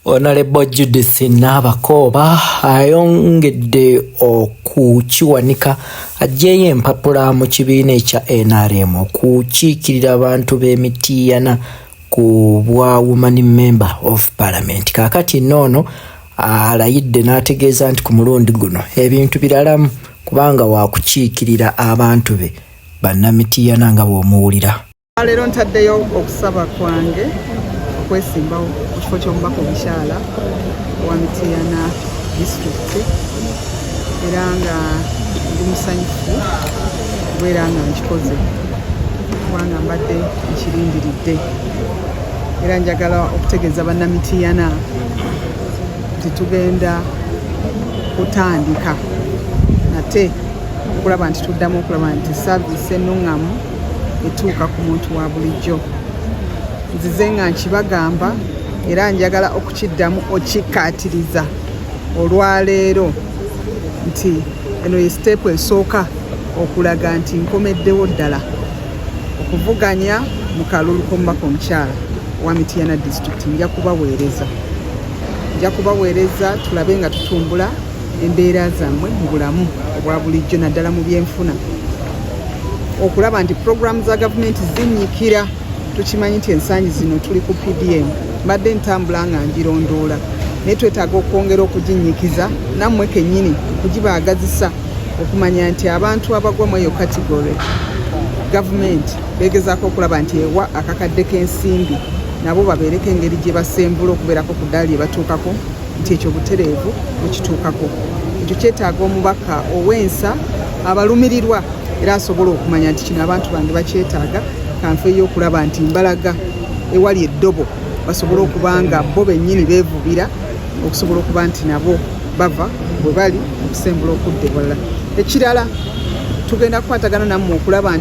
Honorable Judith Nabakooba ayongedde okukiwanika aggyeyo empapula mu kibiina ekya NRM okukiikirira abantu b'e Mityana ku bwa Woman Member of Parliament. Kaakati noono alayidde n'ategeeza nti ku mulundi guno ebintu biralamu kubanga waakukiikirira abantu be Bannamityana nga bw'omuwulira. Leero ntaddeyo okusaba kwange okwesimbawo ku kifo ky'omubaka omukyala owa Mityana disitulikiti, era nga ndi musanyufu okubeera nga nkikoze kubanga mbadde nkirindiridde. Era njagala okutegeeza Bannamityana nti tugenda kutandika nate okulaba nti tuddamu okulaba nti saaviisi ennuŋŋamu etuuka ku muntu wa bulijjo. Nzize nga nkibagamba era njagala okukiddamu okikkaatiriza olwaleero nti eno ye siteepu esooka okulaga nti nkomeddewo ddala okuvuganya mu kalulu k'omubaka omukyala owa Mityana disitulikiti. Nja kubaweereza, nja kubaweereza tulabe nga tutumbula embeera zammwe mu bulamu obwa bulijjo, naddala mu byenfuna, okulaba nti pulogulaamu za gavumenti zinnyikira. Tukimanyi nti ensangi zino tuli ku PDM, mbadde ntambula nga ngirondoola, naye twetaaga okwongera okuginnyikiza nammwe kennyini okugibaagazisa okumanya nti abantu abagwa mu eyo kategore gavumenti beegezaako okulaba nti ewa akakadde k'ensimbi, nabo babeereko engeri gye basembula okubeerako ku ddaala lye batuukako, nti ekyo butereevu bukituukako. Ekyo kyetaaga omubaka ow'ensa abalumirirwa era asobola okumanya nti kino abantu bange bakyetaaga, kanfeeyo okulaba nti mbalaga ewali eddobo basobole okuba nga bo bennyini beevubira okusobola okuba nti nabo bava bwe bali okusembula okudda ewalala. Ekirala, tugenda kukwatagana nammwe okulaba nti